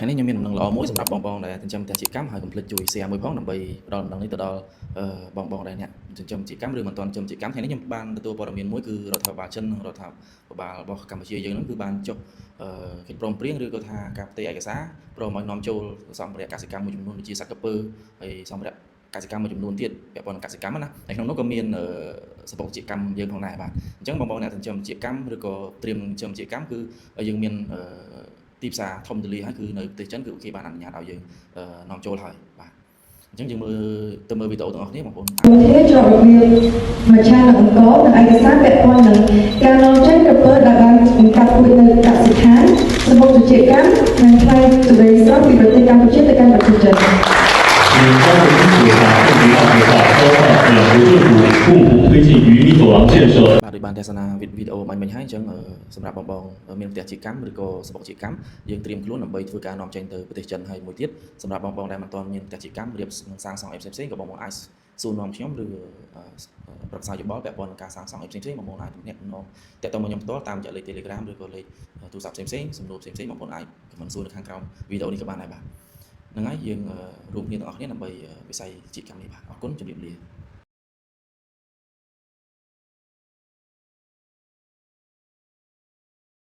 ថ្ងៃនេះខ្ញុំមានដំណឹងល្អមួយសម្រាប់បងបងដែលចិញ្ចឹមផ្ទះជីវកម្មហើយកុំភ្លេចជួយ share មួយផងដើម្បីផ្ដល់ដំណឹងនេះទៅដល់បងបងដែលអ្នកចិញ្ចឹមជីវកម្មឬមិនទាន់ចិញ្ចឹមជីវកម្មថ្ងៃនេះខ្ញុំបានទទួលព័ត៌មានមួយគឺរដ្ឋាភិបាលចិននិងរដ្ឋាភិបាលរបស់កម្ពុជាយើងហ្នឹងគឺបានចុះកិច្ចព្រមព្រៀងឬក៏ថាការផ្ទេរឯកសារព្រមឲ្យនាំចូលសម្ភារៈកសិកម្មមួយចំនួនដូចជាសត្វក្រពើហើយសម្ភារៈកសិកម្មមួយចំនួនទៀតពាក់ព័ន្ធនឹងកសិកម្មណាហើយក្នុងនោះក៏មានសំបុកជីវកម្មយើងផងដែរបាទអញ្ចឹងបងបងអ្នកចិញ្ចឹមជីវកម្មឬក៏ត្រៀមចិញ្ចឹមជីវកម្មគឺយើងមានទីផ្សារធំទូលាយហើយគឺនៅប្រទេសចិនគឺគេបានអនុញ្ញាតឲ្យយើងនាំចូលហើយបាទអញ្ចឹងយើងមើលទៅមើលវីដេអូទាំងអស់គ្នាបងប្អូន ប្រទេសជាប់របៀបមច្ឆានិងអង្គរនិងឯកសារពាក់ព័ន្ធនឹងការនាំចេញក្រពើដែលបានបង្កាត់ពូជនៅកសិដ្ឋានសម្បុកត្រចៀកកម្មនិងផ្លែទុរេនស្រស់ពីប្រទេសកម្ពុជាទៅកាន់ប្រទេសចិន 与中国经济法共同计划包括两国政府共同推进鱼米走廊建设。 បាទដូចបានទស្សនាវីដេអូអម្បាញ់មិញហើយអញ្ចឹងសម្រាប់បងបងមានផ្ទះជីកម្មឬក៏សំបុកជីកម្មយើងត្រៀមខ្លួនដើម្បីធ្វើការនាំចេញទៅប្រទេសចិនហើយមួយទៀតសម្រាប់បងបងដែលមិនទាន់មានផ្ទះជីកម្មរៀបនឹងសាងសង់អីផ្សេងៗក៏បងបងអាចសួរនាំខ្ញុំឬប្រឹក្សាយោបល់ពាក់ព័ន្ធនឹងការសាងសង់អីផ្សេងៗបងបងអាចទំនាក់ទំនងតាក់ទងមកខ្ញុំផ្ទាល់តាមរយៈលេខ Telegram ឬក៏លេខទូរស័ព្ទផ្សេងៗសំណួរផ្សេងៗបងប្អូនអាច comment សួរនៅខាងក្រោមវីដេអូនេះក៏បានដែរបាទហ្នឹងហើយយើងរួមគ្នាទាំងអស់គ្នាដើម្បីវិស័យជីកម្មនេះបាទអរគុណជម្រាបលា។